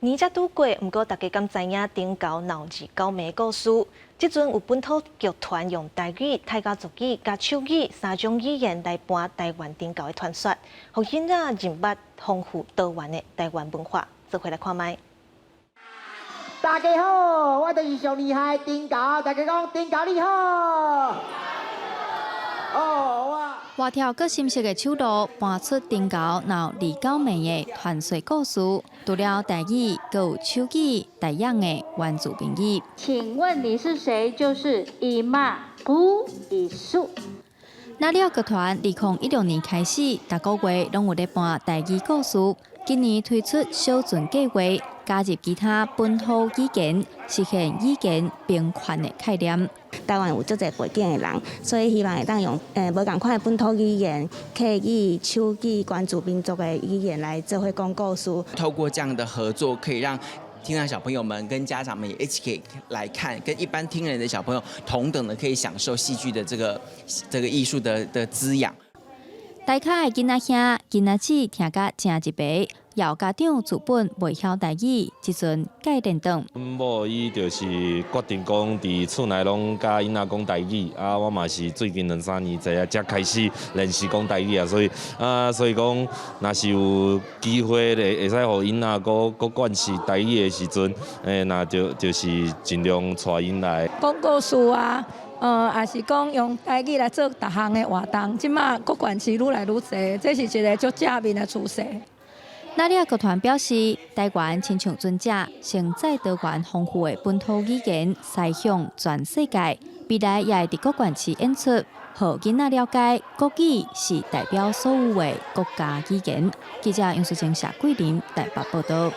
年才拄過，毋過大家敢知影丁猴鬧二九暝故事？這陣有本土劇團用台語、泰雅族語佮手語三種語言來搬台灣丁猴的傳說，予囡仔認捌豐富多元的台灣文化。做伙來看覓。大家好，我就是上厲害的丁猴，大家講丁猴你好。哦，我。活跳閣深色的手路，搬出丁猴鬧二九暝的傳說故事。除了台語，閣有手語、台樣的原住民語。請問你是誰？就是伊瑪古伊素。那了劇團2016年開始，逐個月攏有咧搬台語故事。今年推出小船計劃，加入其他本土語言，實現語言平權的概念。台灣有足濟背景的人，所以希望會當用無仝款的本土語言、客語、手語、原住民族的語言來做伙講故事。透過這樣的合作，可以讓聽障小朋友們跟家長們也一起可以來看，跟一般聽人的小朋友同等的可以享受戲劇的這個藝術的滋養。大跤的囡仔兄、囡仔姊聽甲誠入迷，有家長自本袂曉台語，這陣改練轉。阮某伊就是決定講，佇厝內攏佮囡仔講台語，啊，我嘛是最近兩三年才才開始練習講台語啊，所以啊，所以講，若是有機會咧，會使予囡仔閣閣慣習台語的時陣，那就是盡量帶𪜶來講故事啊。也是講用台語來做逐項的活動，這馬各縣市愈來愈濟，這是一個足正面的趨勢。那了劇團表示，台灣親像船隻，承載多元豐富的本土語言，駛向全世界。未來也會佇各縣市演出，予囡仔了解國語是代表所有的國家語言。記者楊淑晶、謝桂林台北報道。